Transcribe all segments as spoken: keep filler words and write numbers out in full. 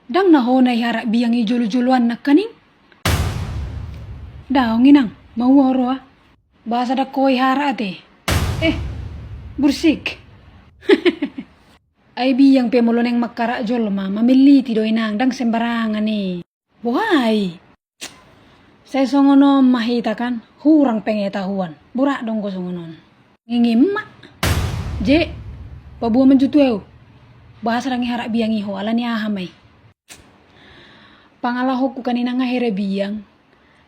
Ndang na ho na iharak biang i jolo-joloan nangkaning? Daong inang, maua ho roha. Bahasa ndang ho iharak ate. Eh, bursik. Ai biang pe molo naeng mangharak jolma, mamelliti do inang, ndang sembarangan i. Boha i? Sai songon on ma hita kan, hurang pengetahuan. Borat do anggo songon on. Ngingim ma. Je, paboa ma jo tu au. Bahasa ndang iharak biang i ho, ala ni aha ma i? Pangalahonku kan inang, akhirna biang.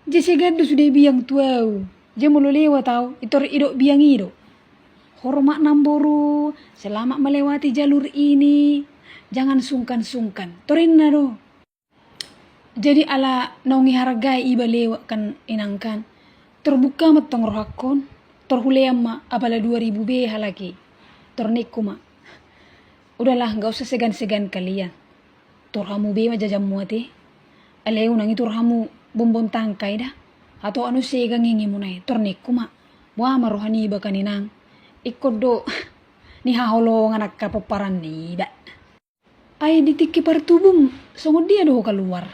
Je segan do sude biang tu au. Je molo lewat au, pintor didok biang i do. Hormat namboru, selamat melewati jalur ini. Jangan sungkan-sungkan. Torinna do. Jadi ala naung ihargai iba lewat kan inang kan. Tor buka ma tong rohangkon, tor hulean ma apala dua ribu be halak i. Tor ningku ma. Udahlah, nggak usah segan-segan kalian. Tor hamu be ma jajanmu ate. Alai unang i tor hamu bonbon tangkai da. Atau anu segan ngingimuna i, tor ningku ma. Boha ma roha niba kan inang. Ingkon do nihaholongan angka pomparan niba. Ai di tingki partubum, songon dia do ho kaluar?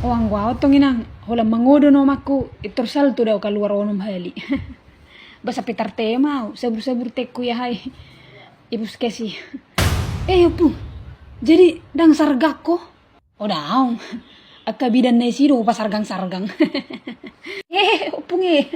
O anggo au tong inang, holan mangodo na omakku, pintor salto do au kaluar onom hali. Ba sampe tartema au, sabur-sabur tengku i aha i. I puskes i. Eh, ompung, jadi ndang sargak ho? O daong. Angka bidan na isi do pasargang-sargang. Eh, ompung e.